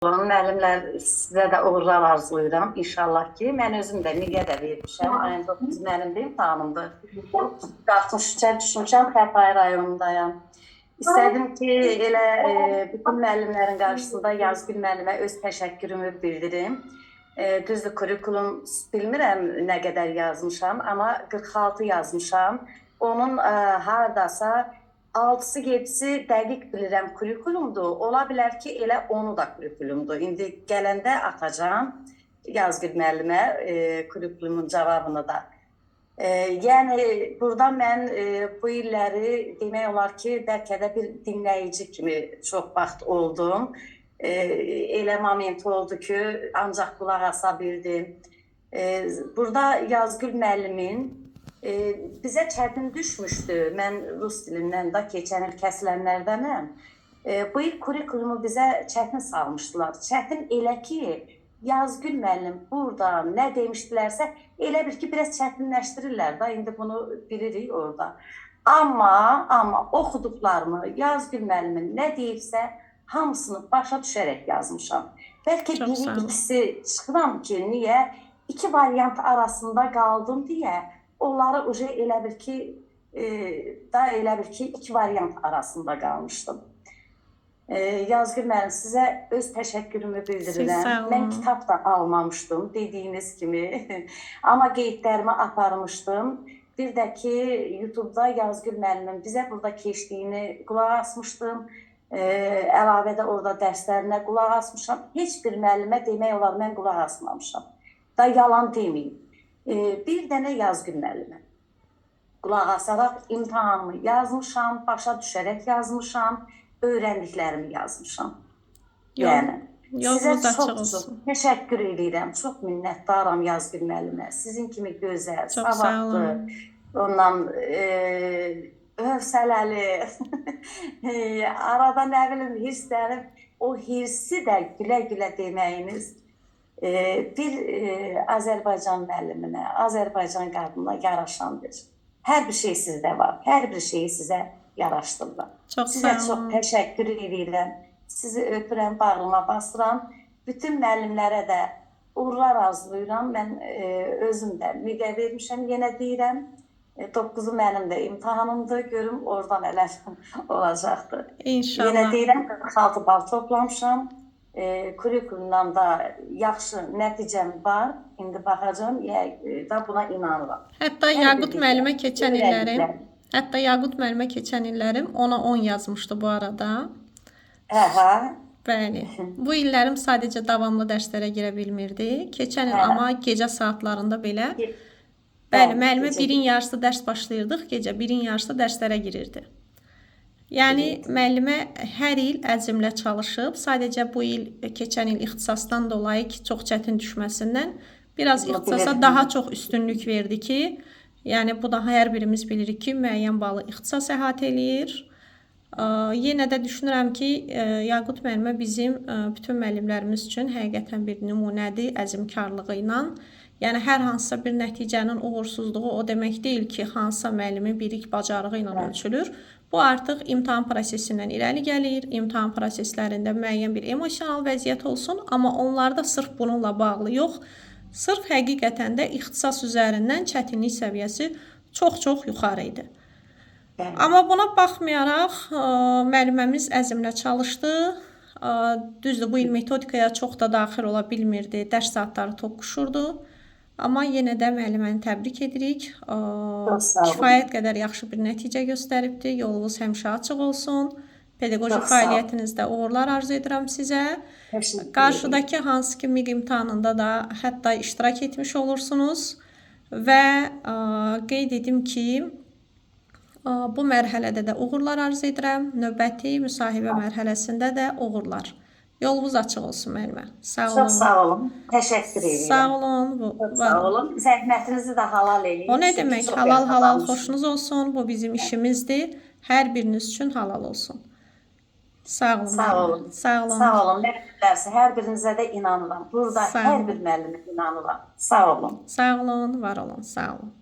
Olun. Müəllimlər, sizə də uğurlar arzulayıram. İnşallah ki, mən özüm də miqə də vermişəm. Ayın 9 mənim də imtahanımdır. 63-ə düşmüşəm, Xətai rayonundayam. İstədim ki, elə bütün müəllimlərin qarşısında Yazgül müəllimə öz təşəkkürümü bildirim. Düzdür, kurikulum bilmirəm nə qədər yazmışam, amma 46 yazmışam. Onun hardasa 6-sı, 7-si dəqiq bilirəm kurikulumdur. Ola bilər ki, elə onu da kurikulumdur. İndi gələndə atacağam Yazgül müəllimə kurikulumun cavabını da. Yəni burada mən bu illəri demək olar ki, bəlkə də bir dinləyici kimi çox vaxt oldum. Elə moment oldu ki, ancaq qulaq asa bildim. Burada Yazgül müəllimin bizə çətin düşmüşdü. Mən rus dilindən də keçən il kəsilənlərdənəm. Bu il kurikulumu bizə çətin salmışdılar. Çətin elə ki, Yazgül müəllim burada nə demişdilərsə, elə bil ki, biraz çətinləşdirirlər də, indi bunu bilirik orada. Amma oxuduqlarımı Yazgül müəllimin nə deyibsə, hamısını başa düşərək yazmışam. Bəlkə Çox biri, ikisi çıxıram ki, niyə? İki variant arasında qaldım deyə, onları uje elə bil ki, da elə bil ki, iki variant arasında qalmışdım. Yazgül müəllim, sizə öz təşəkkürümü bildirirəm. Mən kitab da almamışdım, dediyiniz kimi. Amma qeydlərimi aparmışdım. Bir də ki, YouTube-da Yazgül müəllimin bizə burada keçdiyini qulaq asmışdım. Əlavə də orada dərslərinə qulaq asmışam. Heç bir müəllimə demək olar, mən qulaq asmamışam. Da yalan deməyim. Bir dənə Yazgül müəllimə qulaq asaraq imtahanımı yazmışam, başa düşərək yazmışam, öyrəndiklərimi yazmışam. Yəni sizə çox təşəkkür edirəm. Çox minnətdaram Yazgül müəllimə. Sizin kimi gözəl, Çox savadlı, ondan hövsələli, arada nə bilim hirslənib, o hirsi də gülə-gülə deməyiniz bir Azərbaycan müəlliminə, Azərbaycan qadınına yaraşandır. Hər bir şey sizdə var. Hər bir şeyi sizə yaraşdırıram. Çox sizə sağ çox olun. Təşəkkür edirəm. Sizi öpürəm, bağrıma basıram. Bütün müəllimlərə də uğurlar arzulayıram. Mən özüm də miqə vermişəm, yenə deyirəm. 9-u mənim də imtahanımdır. Görüm orada nələr olacaqdır. İnşallah. Yenə deyirəm, 46 bal toplamışam. Kurikulumdan da yaxşı nəticəm var. İndi baxacağam, da buna inanıram. Hətta Yaqut müəllimə keçən illərim, hətta Yaqut müəllimə keçən illərim ona 10 yazmışdı bu arada. Hə. Bəli. Bu illərim sadəcə davamlı dərslərə girə bilmirdi. Keçən il amma gecə saatlarında belə. Bəli, müəllimə 1-in yarısı dərs başlayırdıq, gecə 1-in yarısı dərslərə girirdi. Yəni müəllimə hər il əzmlə çalışıb, sadəcə bu il, keçən il ixtisasdan dolayı ki, çox çətin düşməsindən biraz ixtisasa daha çox üstünlük verdi ki, yəni bu da hər birimiz bilirik ki, müəyyən balı ixtisas əhatə eləyir. Yenə də düşünürəm ki, Yaqut müəllimə bizim bütün müəllimlərimiz üçün həqiqətən bir nümunədir əzmkarlığı ilə. Yəni hər hansısa bir nəticənin uğursuzluğu o demək deyil ki, hansısa müəllimin bilik bacarığı ilə ölçülür. Bu artıq imtahan prosesindən irəli gəlir. İmtahan proseslərində müəyyən bir emosional vəziyyət olsun, amma onlarda sırf bununla bağlı yox, sırf həqiqətən də ixtisas üzərindən çətinlik səviyyəsi çox-çox yuxarı idi. Amma buna baxmayaraq müəlliməmiz əzmlə çalışdı. Düzdür, bu il metodikaya çox da daxil ola bilmirdi. Dərs saatları toqquşurdu. Amma yenə də müəlliməni təbrik edirik. Kifayət qədər yaxşı bir nəticə göstəribdir. Yolunuz həmişə açıq olsun. Pedaqoji fəaliyyətinizdə uğurlar arzu edirəm sizə. Qarşıdakı hansı ki MİQ imtahanında da hətta iştirak etmiş olursunuz. Və qeyd edim ki, bu mərhələdə də uğurlar arzu edirəm. Növbəti müsahibə mərhələsində də uğurlar. Yolunuz açıq olsun müəllimə. Sağ olun. Çox sağ olun. Təşəkkür edirəm. Sağ olun. Çox sağ olun. Zəhmətinizi də halal eləyin. O nə demək? Halal halal xoşunuz olsun. Bu bizim işimizdir. Hər biriniz üçün halal olsun. Sağ olun. Sağ olun. Sağ olun. Sağ olun. Müəllimlər, hər birinizə də inanıram. Burada hər bir müəllimə inanıram. Sağ olun. Sağ olun. Var olun. Sağ olun.